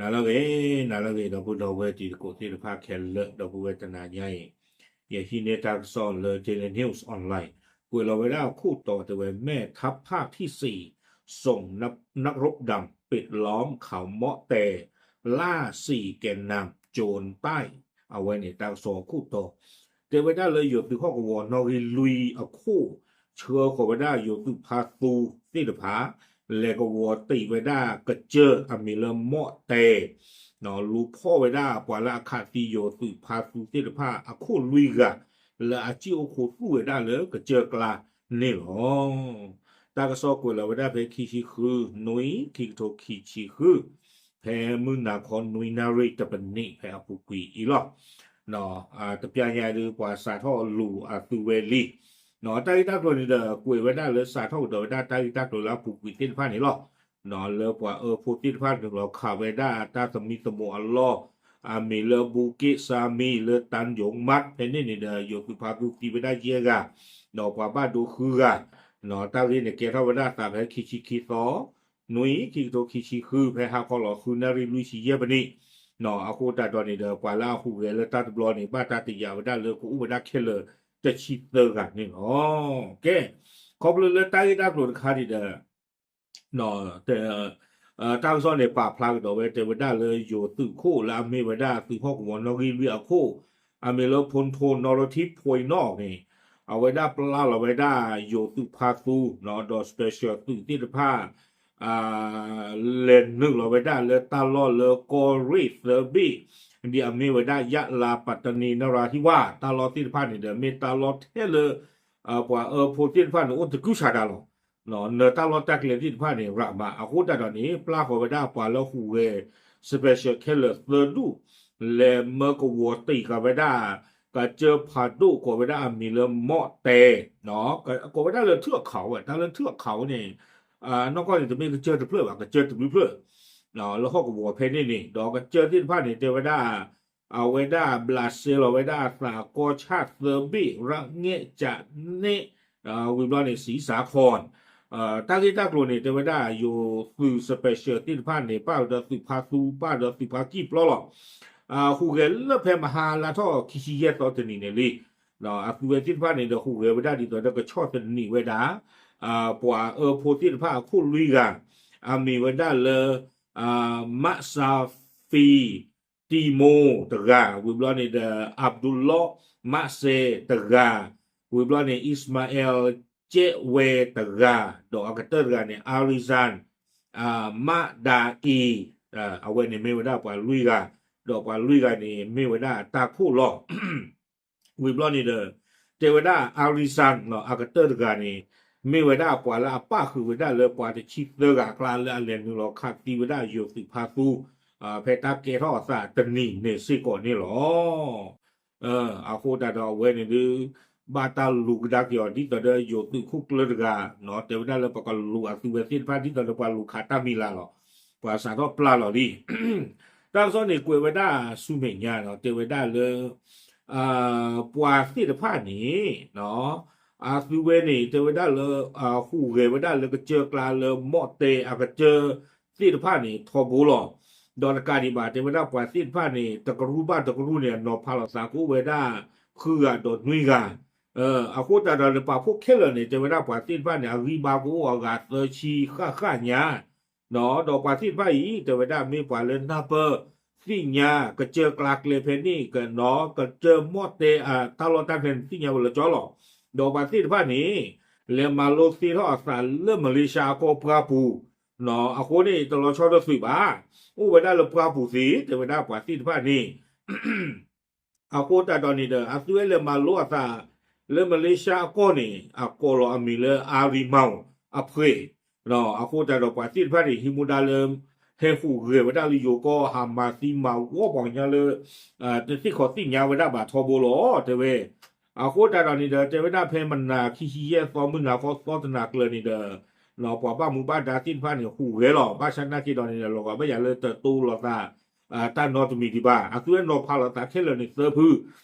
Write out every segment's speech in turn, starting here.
နၤလၢအဂ့ၤ, နၤလၢအဂ့ၤ ဒီပုၢ်ဒီဝဲၢ်တံၤသကိးသ့ၣ်တဖၣ်ခဲလၢာ်, ဒီပုၢ်ဝဲၢ်တနၤညါအံၤ, ယဟံးန့ၢ်တၢ်ကစီၣ်လၢ Daily News Online, ကွဲးလီၤဝဲဒၣ်အခိၣ်တီတဲဝဲ แม่ทัพภาคที่สี่ ส่งนักรบดำปิดล้อมเขาเมาะแต ล่าสี่แกนนำโจรใต้ အဝဲန့ၣ် တၢ်ကစီၣ်အခိၣ်တီ တဲဝဲဒၣ်လၢယိၤသုးဟီၣ်ကဝီၤနီၣ်ဂံၢ်လွံၢ်အခိၣ်, ဆှၢဃီၤဝဲဒၣ်ယိၤသုးဖါသူသ့ၣ်တဖၣ်, လဲၤကဝီၤတံၢ်ဝဲဒၣ်ကစၢၢ်အမံၤလၢမီၣ်တဲာ်, လူၤဖီၣ်ဝဲဒၣ်ပှၤလၢအခးသံယိၤသုးဖါသူသ့ၣ်တဖၣ်အခိၣ်လွံၢ်ဂၤ, လၢအစံၣ်အိၣ်ခိးသူၣ်ဝဲဒၣ်လၢကစၢၢ်ကျါန့ၣ်လီၤ. တၢ်ကစီၣ်ကွဲးလီၤဝဲဒၣ်ဖဲခံဆံဃု နွံ ခံကထိခံဆံဃု, ဖဲမုၢ်နၤခီနွံနၣ်ရံၣ်တပနံးဖဲအပူၤကွံာ်အံၤလီၤ. တပျၢ်ညါဒုး ပှၤစးထီၣ်လူၤအသုဝဲလံ. တၢ်ဂ့ၢ်တၢ်ကျိၤန့ၣ်ဒီး ကွဲးဝဲဒၣ်လၢစးထီၣ်ကဒီးဝဲဒၣ်တၢ်ဂ့ၢ်တၢ်ကျိၤလၢအပူၤကွံာ်သ့ၣ်တဖၣ်န့ၣ်လီၤ. လၢပှၤအၢဖိသ့ၣ်တဖၣ်နုာ်လီၤခးဝဲဒၣ်တၢ်သမံသမိးအလီၢ်, အမံၤလၢ ဘူက့ၣ်စါမံၤ လၢတၢ်ယိၤမး ဖဲန့ၣ်န့ၣ်ဒီး ယိၤသုးဖါသူသံဝဲဒၣ်ယဲၢ်ဂၤ, ဒီးပှၤဘၣ်ဒိဃုဂၤ, တၢ်ဂ့ၢ်န့ၣ်ကဲထီၣ်ဝဲဒၣ်အသးဖဲခံဆံခံသီ, နွံ ခံကထိခံဆံဃု ဖဲဟါခီလီၤဃုနၣ်ရံၣ်လွံၢ်ဆံယဲၢ်ပနံး, အဃိသတးဒီးန့ၣ်ဒီး ပှၤလၢအဟူးဂဲၤလၢတၢ်တဘျီန့ၣ် ဘၣ်တၢ်တယာ်ဝဲဒၣ်လၢကအိၣ်ဝဲဒၣ်ခဲလၢာ်တဆံသၢဂၤန့ၣ်လီၤ. ကဲ, ခီဖျိလၢတၢ်ဂ့ၢ်တၢ်ကျိၤတခါန့ၣ်ဒီး တၢ်ကစီၣ်န့ၣ် ပာ်ဖျါကဒီးဝဲ တဲဝဲဒၣ်လၢယိၤသုးခိၣ်လၢအမ့ၢ်ဝဲဒၣ်သုးဟီၣ်ကဝီၤနီၣ်ဂံၢ်လွံၢ်အခိၣ်, အမ့ၢ်လၢ ဖူထူ နီၣ်ရထံၣ် ဖူအံနီၣ်န့ၣ်, အဝဲဒၣ်ပျၢ်လီၤဝဲဒၣ်ယိၤသုးဖါသူ, ဒီး special သုးသ့ၣ်တဖၣ် လဲၤနုာ်လီၤဝဲဒၣ်လၢတၢ်လီၢ်လၢကီၢ်ရ့ၣ်သၢဘ့ၣ်, ဒ်အမ့ၢ်ဝဲဒၣ် ယလါ ပတနံ နရၢဟံဝါ တၢ်လီၢ်သ့ၣ်တဖၣ်န့ၣ်ဒီး မ့ၢ်တၢ်လီၢ်ထဲလၢ ပှၤအၢဖိသ့ၣ်တဖၣ်န့ၣ် အိၣ်သကုၤဆးဒးလီၤ. နၢၤတၢ်လီၢ်တၢ်ကျဲသ့ၣ်တဖၣ်န့ၣ် ရးမး အဃိသတးဒီးန့ၣ် ပျၢ်ဃီၤဝဲဒၣ်ပှၤလၢဟူးဂဲၤ special ခဲလၢာ်သၢဒူၣ်, လဲၤမၢကဝီၤတံၢ်ဃာ်ဝဲဒၣ် ကစၢၢ်ဖးဒိၣ်ကိးဝဲဒၣ်အမံၤလၢမီၣ်တဲာ်, ကိးဝဲဒၣ်လၢ ထူၣ်အခီးဝဲ တၢ်လၢ ထူၣ်အခီးဝဲန့ၣ်, နီၢ်ကီၢ်န့ၣ် တမ့ၢ်ကစၢၢ်တဖျၢၣ်ဘၣ် ကစၢၢ်တဘျုးဖျၢၣ် လၢဟီၣ်ကဝီၤဖဲန့ၣ်န့ၣ် ဒီးကစၢၢ်သ့ၣ်တဖၣ်န့ၣ် တဲဝဲဒၣ် အဝဲဒၣ်ဘျးစဲလီၤဝဲဒၣ်အသး ကီၢ်ဆၣ်သၢဘ့ၣ် ရးငဲၣ် ကၠးနဲၣ်, ဝံၤဘျီန့ၣ် စံစးခီၣ်, တၢ်ဂ့ၢ်တၢ်ကျိၤန့ၣ် တဲဝဲဒၣ်ယိၤသုး special သ့ၣ်တဖၣ်န့ၣ် ပၣ်ဒီးသုးဖါသူ ပၣ်ဒီးသုးဖါကံၢ်ပျီလီၤ. ဟူးဂဲၤလၢဖဲမဟါလါထီၣ်ခံဆံယဲၢ်သီတနံၤန့ၣ်လံ. အသုဝဲသ့ၣ်တဖၣ်န့ၣ်ဒီး ဟူးဂဲၤဝဲဒၣ်ဒ်သိးဒီးကဆီၣ်သနံးဝဲဒၣ် ပှၤအၢဖိသ့ၣ်တဖၣ်အခိၣ်လွံၢ်ဂၤ, အမ့ၢ်ဝဲဒၣ်လၢ မးစၣ်ဖံ တံမိၢ်တဂၤ, ဝံၤဘျီန့ၣ်ဒီး အးဘဒူလီၣ် မးစဲတဂၤ, ဝံၤဘျီန့ၣ် အံၣ်စမါအဲလ် ကဲးဝဲတဂၤ, ဒီးအကတၢၢ်တဂၤန့ၣ် အၤရံစၣ် မးဒၤအံၤ, အဝဲန့ၣ်မ့ၢ်ဝဲဒၣ်ပှၤလွံၢ်ဂၤ, ဒီးပှၤလွံၢ်ဂၤန့ၣ် မ့ၢ်ဝဲဒၣ်တၢ်ခိၣ်လီၤ. ဝံၤဘျီန့ၣ်ဒီး တဲဝဲဒၣ် အၤရံစၣ် အကတၢၢ်တဂၤန့ၣ် မ့ၢ်ဝဲဒၣ်ပှၤလၢအပၣ်ဃုာ်ဝဲဒၣ်လၢပှၤတဆံသၢဂၤအကျါလၢအလဲၤနုာ်လီၤခးသံဝဲဒၣ်ယိၤသုးဖါသူ ဖဲတၢ်ကဲထီၣ်အသးတနံၤန့ၣ်စ့ၢ်ကီးန့ၣ်လီၤ. အဃိသတးဒီးအဝဲန့ၣ်ဒုး ဘၣ်တၢ်လူၤကဒါက့ၤအီၤဒ်သိးဒီးယိၤသုးခိၣ်ကျၢၢ်တဂၤ, တဲဝဲဒၣ်လၢပကလူၤအသုဝဲသ့ၣ်တဖၣ်ဒ်သိးဒီးပှၤလူၤခးတၢ်မံၤလၢ်လီၤ. ပှၤစးထီၣ်ပျၢ်လီၤလံ. တၢ်ကစီၣ်န့ၣ်ကွဲးဝဲဒၣ်ဆူမဲာ်ညါဒီး တဲဝဲဒၣ်လၢ ပှၤသ့ၣ်တဖၣ်န့ၣ် အသုဝဲန့ၣ် တဲဝဲဒၣ်လၢ ဟူးဂဲၤဝဲဒၣ်လၢကစၢၢ်ကျါလၢမီၣ်တဲအကစၢၢ်သ့ၣ်တဖၣ်န့ၣ် ထီဘိလီၤ. ဒီးတကးဒံးဘၣ် တဲဝဲဒၣ်ပှၤသ့ၣ်တဖၣ်န့ၣ် တကရူၢ်ဘၣ်တကရူၢ်န့ၣ် အနီၤဖးလိာ်သးကအိၣ်ဝဲဒၣ် ဃုဂၤဒီးနွံဂၤ, အဃိသတးဒီးလၢပာ်ဖှိၣ်ခဲလၢာ်န့ၣ် တဲဝဲဒၣ်ပှၤသ့ၣ်တဖၣ်န့ၣ် အဂံၢ်ဘါကအိၣ်အဂၤသၢဆံဃၣ်ဃၣ်ညါ ဒီးပှၤသ့ၣ်တဖၣ်အံၤ တဲဝဲဒၣ်မ့ၢ်ပှၤလၢနၢ်ပၢၢ်သ့ၣ်ညါ ကစၢၢ်ကျါကျဲဖဲန့ၣ် ကနီၤ ကစၢၢ်မီၣ်တဲအတၢ်လီၢ်တၢ်ကျဲန့ၣ်သ့ၣ်ညါဝဲလၢကၠီလီၤ. ဒီးပှၤသ့ၣ်တဖၣ်န့ၣ် လဲၤမၤလိသ့ထီၣ်အသးလၢမလ့ၡါအကီၢ်ပှၢ်ပူၤ, အဃိန့ၣ် တလီၤဆီဒီးသုးဘၣ်, အိၣ်ဝဲဒၣ်လၢပှၢ်ပူၤသ့ တဲဝဲဒၣ်ပှၤသ့ၣ်တဖၣ်န့ၣ် အဃိသတးဒီးန့ၣ်ဒီး အသုဝဲလဲၤမၤလိအသး လၢမလ့ၡါအကီၢ်န့ၣ် အကိးလီၤအမံၤလၢ အၤရံမီၣ် အဖှဲး, အဃိသတးဒီးပှၤသ့ၣ်တဖၣ်န့ၣ် ဟံးမူဒါလၢ ဟဲဟူးဂဲၤဝဲဒၣ်လၢယိၤကီၢ် ဟးမၤသံမၤဝီပှၤကညီလၢ တသ့ၣ်ခီသ့ၣ်ညါဝဲဒၣ်ဘၣ်ထီဘိလီၤ တဲဝဲ. အဃိသတးဒီးန့ၣ်ဒီး တဲဝဲဒၣ်ဖဲမနၤခံဆံယဲၢ်သီ မုၢ်နၤခီသီတနၤကျၢၤန့ၣ်ဒီး ပှၤဘၣ်မူဘၣ်ဒါသ့ၣ်တဖၣ်န့ၣ် ဟူးဂဲၤလီၤ. ဘၣ်ဆၣ်နာ်က့ဒီးန့ၣ်ဒီး လီၤဂာ်ဘၣ်ယၤလၢတတိလိာ်သး တၢ်နီတမံၤဒံးဘၣ်. အသုဝဲနီၤဖးလိာ်သးခဲလၢာ်န့ၣ်သၢဖု, ဟး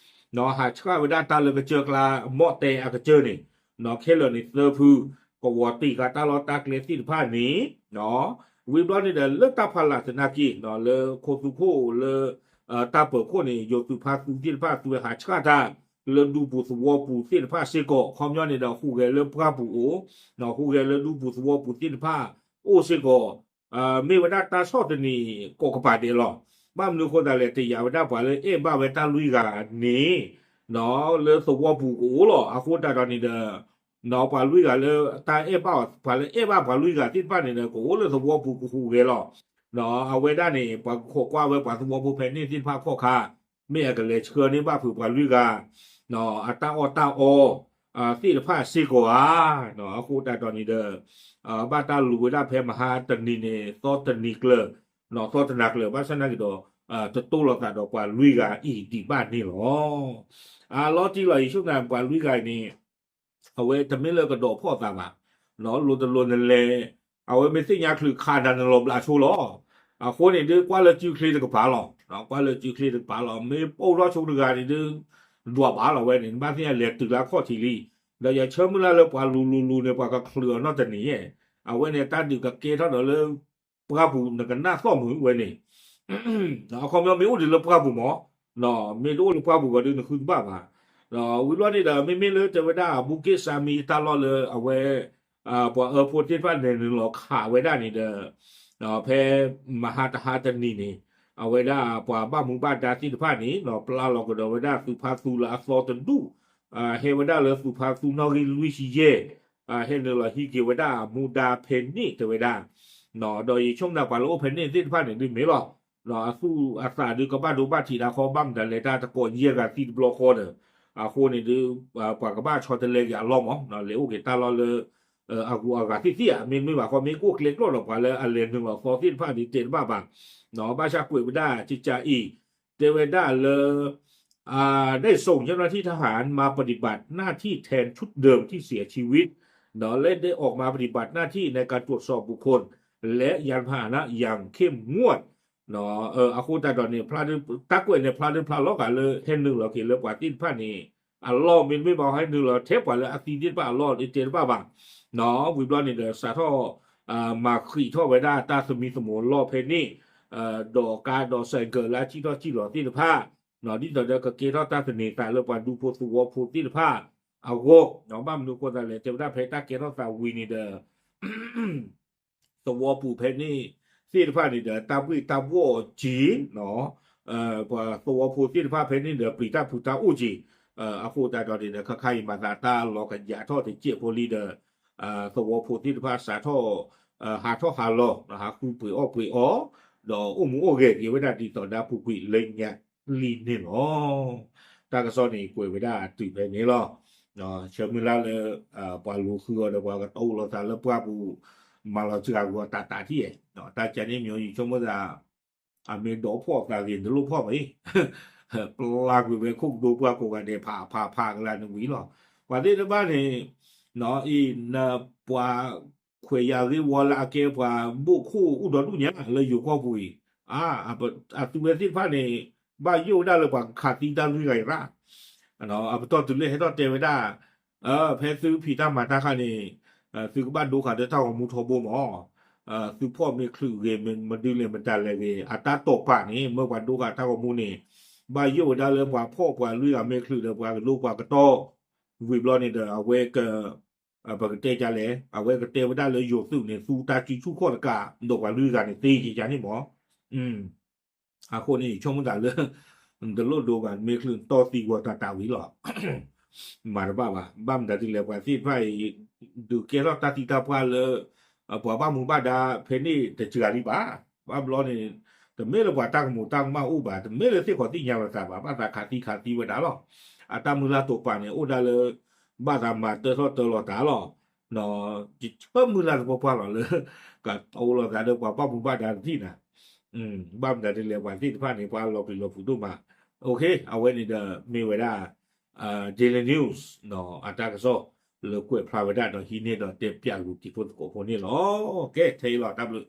ဆှၣ်ဝဲဒၣ်တၢ်လၢကစၢၢ်ကျါ မီၣ်တဲအကစၢၢ်န့ၣ် ခဲလၢာ်န့ၣ်သၢဖု, ကဝီၤတံၢ်ဃာ်တၢ်လီၢ်တၢ်ကျဲသ့ၣ်တဖၣ်န့ၣ် ဝံၤဘျီန့ၣ်ဒီး လၢတၢ်ဖီလာ်သနာ်က့ လၢခိၣ်သူခိၣ်လၢ တၢ်ပၢၤခိၣ်န့ၣ် ယိၤသုးဖါသူသ့ၣ်တဖၣ် သုဝဲဟးဆှၣ်တၢ် လၢဒူပူၤသဝီပူၤသ့ၣ်တဖၣ်စ့ၢ်ကီး ခီပညီန့ၣ်ဒီး ဟူးဂဲၤလၢပှၢ်ပူၤအိၣ်, ဟူးဂဲၤလၢဒူပူၤသဝီပူၤသ့ၣ်တဖၣ်အိၣ်စ့ၢ်ကီး မ့ၢ်ဝဲဒၣ်တၢ်ဆီၣ်သနံးကိးကပၤဒဲးလီၤ. ဘၣ်မနုၤအဃိသတးလဲၣ် တယာ်ဝဲဒၣ်ပှၤလၢအဲၣ်ဘၣ်ဝဲတၢ်လွံၢ်ဂၤန့ၣ် လၢသဝီပူၤကအိၣ်လီၤ. အဃိသတးဒီးန့ၣ်ဒီး ပှၤလွံၢ်ဂၤလၢတၢ်အဲၣ်ဘၣ် ပှၤလၢအဲၣ်ဘၣ်ပှၤလွံၢ်ဂၤသ့ၣ်တဖၣ်န့ၣ်ဒီး ကအိၣ်လၢသဝီပူၤကဟူးဂဲၤလီၤ. အဝဲဒၣ်န့ၣ် ပှၤကခိးကွၢ်ဝဲပှၤသဝီဖိဖဲန့ၣ်သ့ၣ်တဖၣ်ခီၣ်ခါ မ့ၢ်အကလဲၤဆှၢန့ၢ်ဘၣ်ဖုးပှၤလွံၢ်ဂၤ အတၢ်အီၣ်တၢ်အီ သ့ၣ်တဖၣ်စ့ၢ်ကီးဧါ. အဃိသတးဒီးန့ၣ်ဒီး ဘၣ်တၢ်လူၤဝဲဒၣ်ဖဲမဟါတနံၤန့ၣ် သီတနံၤကျၢၤ သီတနၤကျၢၤ ဘၣ်ဆၣ်သနာ်က့ဒီး တတိၢ်လိာ်သးဒီးပှၤလွံၢ်ဂၤအံၤဒံးဘၣ်န့ၣ်လီၤ. အလီၤတံၢ်လီၤ ယဆိကမိၣ်ပှၤလွံၢ်ဂၤအံၤန့ၣ် အဝဲတမ့ၢ်လၢကဒီးဖီၣ်သးဘၣ်, လိၤတလိၤနလဲၤ အဝဲမ့ၢ်သ့ၣ်ညါချုးခးနၤနလီၤဘျးဆိလီၤ. အဃိန့ၣ်ဒုး ကွၢ်လၢစုချ့တကပၤလီၤ. ကွၢ်လၢစုချ့တကပၤလီၤ. မ့ၢ်ပိၢ်ထီၣ်ဆိတဂၤန့ၣ်ဒုး ဒွးဘၣ်လီၤဝဲန့ၣ် နဘၣ်သ့ၣ်ညါလဲၤတုၤလၢခီၣ်ထံးလံ. ဒီးယဆၢမုၢ်လၢ်လၢပှၤလူၤလူၤလူၤန့ၣ် ပှၤကချုးအီၤနီတနံၤယဲၢ်, အဝဲန့ၣ်တၢ်ဒုးကကဲထီၣ်ဒီးလၢ ပှၢ်ပူၤနကနၣ်သီၣ်မုာ်ဝဲန့ၣ် အခီပညီမ့ၢ်အိၣ်ဒံးလၢပှၢ်ပူၤမး, မ့ၢ်တအိၣ်လၢပှၢ်ပူၤဘၣ်ဒီးနဃုတဘၣ်ဘၣ်. ဝံၤဘျီန့ၣ်ဒီး မ့မ့ၢ်လၢတဲဝဲဒၣ် ဘူက့ၣ်စါမံ တၢ်လီၢ်လၢအဝဲ ပှၤအၢဖိသ့ၣ်တဖၣ်လဲၤနုာ်လီၤခးဝဲဒၣ်န့ၣ်ဒီး ဖဲမဟါတဟါတနံၤန့ၣ် အဝဲဒၣ်ပှၤဘၣ်မူဘၣ်ဒါသ့ၣ်တဖၣ်န့ၣ် ပျၢ်လီၤကဒီးဝဲဒၣ်သုးဖါသူလၢအသီတဒူၣ် ဟဲဝဲဒၣ်လၢသုးဖါသူနီၣ်ဂံၢ်လွံၢ်ဆံယဲၢ် ဟဲနုာ်လီၤဟံးက့ၤဝဲဒၣ်အမူဒါဖဲန့ၣ်တဲဝဲဒၣ်, ဒီးယဆိကမိၣ်ပှၤလၢအိၣ်ဖဲန့ၣ်သ့ၣ်တဖၣ်န့ၣ်ဒုးမ့ၢ်လီၤ. အသူၣ်အသးဒုးကဘၣ်ဒိဘၣ်ထံးတၢ်ဃီ ဘၣ်မတၤလဲၣ်တၢ်တကိးယဲၢ်ဂၤသံတဘျီဃီဒီး အဃိန့ၣ်ဒုး ပှၤကဘၣ်ဆီတလဲက့ၤအလီၢ်မး လဲၤအိၣ်က့ၤတၢ်လီၢ်လၢ အဂုၤအဂၤသ့ၣ်သ့ၣ်ဧါ မ့တမ့ၢ်ဘၣ်ဃီ မ့ၢ်ကအိၣ်ကျဲကျီၢ်ဒီးပှၤလၢအလဲၤနုာ်လီၤသီသ့ၣ်တဖၣ်ဒုးတဲတဘၣ်ဘၣ်. ဘၣ်ဆၣ်ကွဲးဝဲဒၣ်ကကးအံၤ တဲဝဲဒၣ်လၢ ได้ส่งเจ้าหน้าที่ทหารมาปฏิบัติหน้าที่แทนชุดเดิมที่เสียชีวิต และได้ออกมาปฏิบัติหน้าที่ในการตรวจสอบบุคคลและยานพาหนะอย่างเข้มงวด အဃိသတးဒီးန့ၣ် ဖျါဒုး တၢ်ကွဲးန့ၣ် ဖျါဒုးဖျါလီၤဂာ်လၢ ဟဲနုာ်လီၤက့ၤလၢပှၤသ့ၣ်တဖၣ်န့ၣ် အလီၢ်မ့တမ့ၢ်ဘၣ် ဟဲနုာ်လီၤထဲပှၤလၢအသံသ့ၣ်တဖၣ်အလီၢ် တဲတဘၣ်ဘၣ်. ဝံၤဘျီန့ၣ်ဒီး စးထီၣ် မၤဃံးထီၣ်ဝဲဒၣ်တၢ်သမံသမိးလီၢ်ဖဲန့ၣ် ဒီးကါဒီးစဲးကၢးလၢအထံၣ်ထီၣ်စံၣ်လီၤသ့ၣ်တဖၣ် ဒ်သိးဒီးကကဲထီၣ်တၢ်သန့ၤသးလၢပှၤဒူဖိသဝီဖိသ့ၣ်တဖၣ်အဂီၢ် ဘၣ်မနုၤအဃိသတးလဲၣ် တဲဝဲဒၣ်ဖဲတၢ်ကဲထီၣ်သးဝံၤန့ၣ်ဒီး သဝီပူၤဖဲန့ၣ်သ့ၣ်တဖၣ်န့ၣ်ဒီး တၢ်ဘှ့ၣ်တၢ်ဘှီၣ်အီၤက့ၤ ပှၤသဝီဖိသ့ၣ်တဖၣ်ဖဲန့ၣ်ဒီး ပျံၤတၢ်ဖုးတၢ်အိၣ်က့ၤ အဃိသတးဒီးန့ၣ်ဒီး ခါခါအံၤမၤသးတၢ်လီၤကယၤထီၣ်တစဲးဖိလံဒီး သဝီဖိသ့ၣ်တဖၣ်စးထီၣ် ဟးထီၣ်ဟးလီၤ ဟးဃုပှ့ၤအီၣ်ပှ့ၤအီ ဒီးအိၣ်မူအိၣ်ဂဲၤက့ၤဝဲဒၣ်ဒ်သိးဒီးပူၤကွံာ်လၢညါလံန့ၣ်လီၤ. တၢ်ကစီၣ်န့ၣ်ကွဲးဝဲဒၣ်တုၤဖဲန့ၣ်လီၤ. ဆၢမုၢ်လၢ်လၢ ပှၤလူၤဃုအီၤဒီးပှၤကတိလိာ်သးလၢပှၢ်ပူၤ မၤလီၤစှၤဂီၤတၢ်တၢ်ထံၣ် တၢ်ကန့ၣ်မ့ၢ်ယဆိကမိၣ်သး အမ့ၢ်ဒိးဖီၣ်သးဂ့ၤ နလိၣ်ဖီၣ်မးအံၤ ပျၢ်ကွံာ်ဝဲခိၣ်ကဒိပှၢ်ကိးဂၤဒဲး ဖးဖးဖးကလၢနဝံၤလီၤ. ပှၤသ့ၣ်တဖၣ်န့ၣ် အံၤ နပှၤခွဲးယာ်ဂ့ၢ်ဝီလၢအကဲပှၤဘိၣ်ခိၣ်အိၣ်ဒီဒူၣ်ညါလၢယိၤကီၢ်ပူၤအံၤ အသုဝဲသ့ၣ်တဖၣ်န့ၣ် ဘၣ်ယိၣ်ဝဲဒၣ်လၢပှၤကခးသံတၢ်လွံၢ်ဂၤအံၤရၣ် အပတီၢ်တုၤလၢဟဲထီၣ်တဲဝဲဒၣ် ဖဲသုဖံးတၢ်မၤတၢ်ခါန့ၣ် သုကဘၣ်ဒိဃာ်ဒီးတၢ်ဂီၤမူထီဘိမး သုဖီၣ်မ့ၢ်ချုးဂ့ၤ မဒုလဲၣ်မတၤလဲၣ်ဂ့ၤ အတၢ်တိာ်ပာ်န့ၣ် မၢပှၤဒိဃာ်တၢ်ဂီၤမူန့ၣ် ဘၣ်ယိၣ်ဝဲဒၣ်လၢပှၤဖီၣ်ပှၤလွံၢ်ဂၤမ့ၢ်ချုးဒီးပှၤကဒိပှၤကတီၢ် ဝံၤဘျီန့ၣ်ဒီး အဝဲက ပကတဲဒ်လဲၣ် အဝဲကတဲဝဲဒၣ်လၢယိၤသုးန့ၣ် သူတၢ်စုဆူၣ်ခီၣ်တကး ဒီးပှၤလွံၢ်ဂၤန့ၣ်သ့က့ၤယၤန့ၣ်မး အဃိန့ၣ် ယဆိကမိၣ်သးလၢ တလိၣ်ဒိဘၣ် မ့ၢ်ချုးတီၢ်သံကွၢ်တၢ်တၢ်ဝံၤလီၤ မၤတဘၣ်ဘၣ် ဘၣ်မတၤဒ်လဲၣ် ပှၤသ့ၣ်တဖၣ်အံၤ ဒုးကဲထီၣ်တၢ်သံတၢ်ပှၢ်လၢ ပှၤဘၣ်မူဘၣ်ဒါဖဲန့ၣ်တစှၤလံဘၣ် ဘၣ်ဘျီန့ၣ် တမ့ၢ်လၢပှၤတၢ်ကမူၤတၢ်ကမၣ်အိၣ်ဘၣ် တမ့ၢ်လၢသ့ၣ်ခီသ့ၣ်ညါလိာ်သးဘၣ် ဘၣ်သးခးသံခးသံဝဲဒၣ်လီၤ အတၢ်မုၢ်လၢ်တိာ်ပာ်န့ၣ် အိၣ်ဒၣ်လၢ ဘၣ်သးမၤတၢထီၣ်တၢလီၤသးလီၤ ယဆၢမုၢ်လၢ်တပှၢ်ပှၢ်လီၤလၢ ကတိလိာ်သးဒီးပှၤဘၣ်မူဘၣ်ဒါတထံၣ်နၤ ဘၣ်မတၤဒ်လဲၣ် ပှၤသ့ၣ်တဖၣ်န့ၣ် ပှၤလီၤပျံၤလီၤဖုးဒိၣ်မး အဝဲန့ၣ်ဒီးမ့ၢ်ဝဲဒၣ် Daily News အတၢ်ကစီၣ် လၢကွဲးဖျါဝဲဒၣ်ဒီးဟံးန့ၢ်ဒီးတဲပၠးလူၤတံၤဖိသကိးဖိန့ၣ်လီၤ. ကဲ ထဲအံၤလီၤ တၢ်ဘျုး